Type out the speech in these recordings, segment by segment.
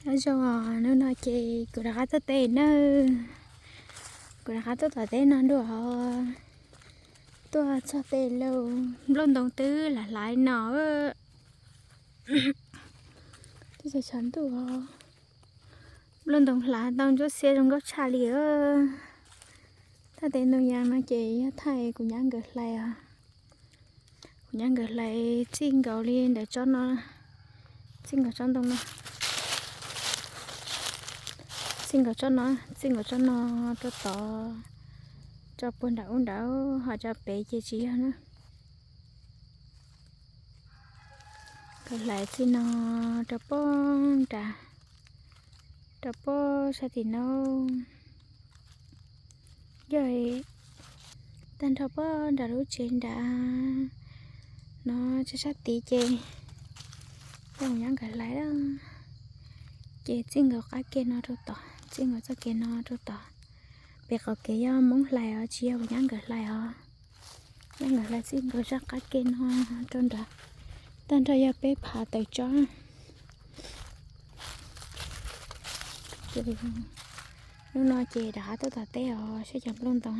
Nyob zoo, hnub no ces kuv rov qab tuaj teb nawb. Kuv rov qab tuaj tom teb no dua. Tuaj txog teb lawm, nplooj ntoo twb lam hlais no. Twb tsaus ntuj, nplooj ntoo hlais tau ntsuab xiab zoo nkauj tshaj li. Thaj teb ntoo yas no ces yog thaj kuv nyab nkawd hlais os. Kuv nyab nkawd hlais txij nkaus li ntawm tsob no, txij nkaus tsob ntoo no, txij nkaus tsob no, txij nkaus tsob no rau tod, tso puag nram ub nrad, ho tso pem ces tsis yog na. Nkawd hlais txij no rau puag nrad, rau puag sab tim no. Yog tag nrho puag nram lub tsev nrad no, tsa sab tid ces yog kuv nyab nkawd hlais lawm. Ces txij nkaus qab ke no rau tod, txij nkaus txoj kev no rau tod. Pem qaum kev yog Hmoob hlais os, tsis yog kuv nyab nkawd hlais os. Nyab nkawd hlais txij nkaus zaj qab ke no rau nrad, tag nrho yog peb phav tawm tsob. Ces hnub no ces rov qab tuaj tom teb os, saib cov nplooj ntoo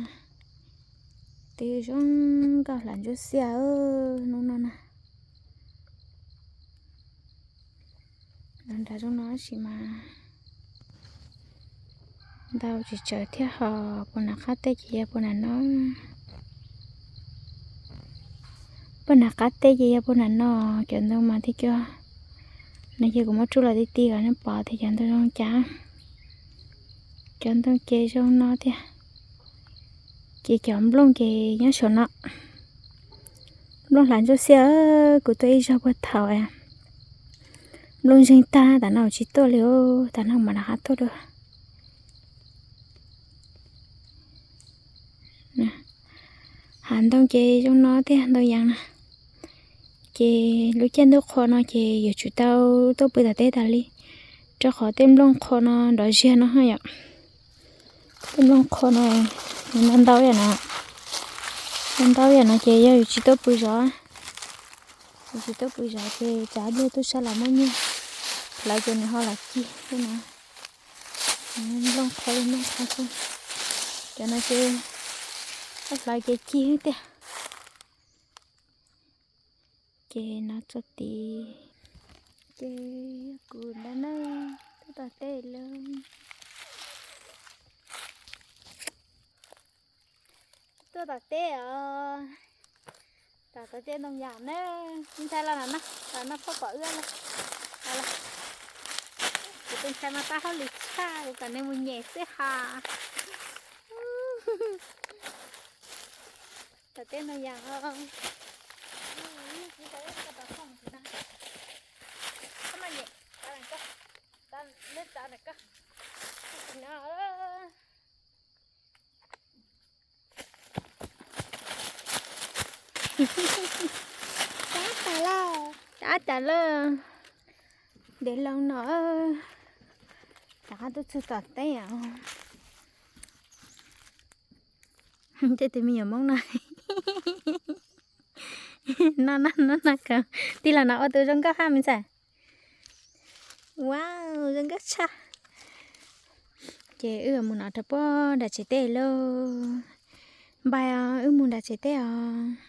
twb zoo nkauj hlais ntsuab xiab hnub no na. Los nrad zoo no tab sis mas ntau tsis tsawg thiab ho, puag nram qab teb ces yog puag nram no. Puag nram qab teb ces yog puag nram no, cov ntoo mas thiaj cua. No ces kuv muab tsuj los ti ti kom nej pom tias cov ntoo zoo cas. Cov ntoo ces zoo no tiag. Ces cov nplooj ces nyob saum no. Nplooj hlais ntsuab xiab, kuv tuaj ib zaug puag thaum nplooj zeeg tag, tam no tsis tuaj li, tam no mam rov qab tuaj dua. Hav ntoo ces zoo no tiag, ntoo yas na. Ces lub caij ntuj qhua no ces yuav tsum tau tuaj pw tom teb tas li, rau qhov tej nplooj qhua no nrov ziag no yom. Tej nplooj qhua no, ntau ntau yam no, ntau ntau yam no ces yog yus tsis tuaj pw zov, yus tsis tuaj pw zov ces tsam ib pliag tuaj saib los muaj nyiaj, hlawv ces nws ho los cig xwb na. Nplooj qhua li nplooj qhua xwb. Cov no ces hlawv ces cig tiag. Ces no txog tid, ces yog kuv ntawd na, tuaj tom teb lawm. Tuaj tom teb os, tom tom teb ntoo yas na. Ntxhais los no, los no phauj pom wb lawm. Kuv tus ntxhais mas tab hauj lwm tshaj, kuv kom nws mus nyem xwb ha. Tom teb ntoo yas os. Tab tas lawm, tab tas lawm. Ntev loo no, rov qab tuaj txog tom teb os. Tej tus me nyuam Hmoob no, no no no no, tij laug no ua tus zoo nkauj haj me ntxhais. Wow, zoo nkauj tshaj. Ces wb mus no rau puag nram tsev teb lauj. Npais os, wb mus nram tsev teb os.